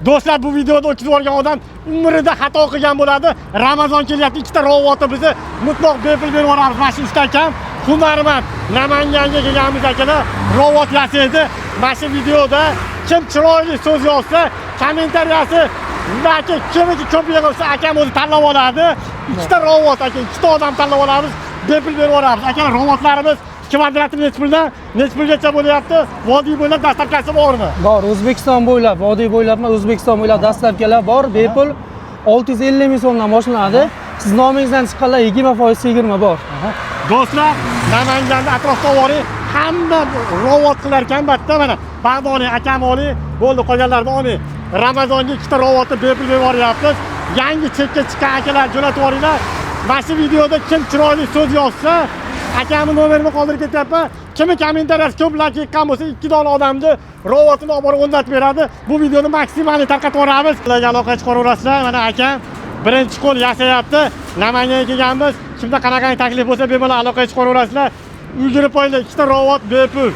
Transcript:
Do'stlar, bu videoda o'tkazib yuborgan odam umrida xato qilgan bo'ladi. Ramazon kelyapti, ikkita robotni bizni mutlaq bepul berib yuboramiz. Mana shu usta akam hunarmand, Namanganga kelganmiz akalar, robot yasaydi. Mana shu videoda kim chiroyli so'z yozsa, kommentariyasi aka kimniki ko'p yig'ilsa, akam o'zi tanlab oladi. Ikkita robot aka, ikkita odam tanlab olamiz, bepul berib yuboramiz. Akalar, robotlarimiz kvadrati nechi puldan nechi pulgacha bo'lyapti? Vodiy bo'ylab доставка si bormi? Bor, O'zbekiston bo'ylab, vodiy bo'ylab emas, O'zbekiston bo'ylab доставка lar bor, bepul. 650 ming so'mdan boshlanadi. Siz nomingizdan chiqqanlar 20% chegirma bor. Do'stlar, Namanganda atrofda oling, hamma robot qilar ekan bitta, mana bag'ni oling, akam oling, bo'ldi, qolganlarni olmang. Ramazonga ikkita robotni bepul berib yuboryapmiz. Yangi chekka chiqqan akalar, jo'natib yuboringlar. Mana shu videoda kim chiroyli so'z yozsa, akamni nomerini qoldirib ketyapman. Kimi kommentariyasi ko'p layk yiqqan bo'lsa, ikki dona odamni robotini olib borib o'rnatib beradi. Bu videoni maksimal tarqatib yuboramiz. Ularga aloqa chiqaraverasizlar. Mana akam birinchi qo'l yasayapti. Namanganga kelganmiz. Kimda qanaqa taklif bo'lsa, bemalol aloqa chiqaraverasizlar. Ulgurib qo'yinglar, ikkita robot bepul.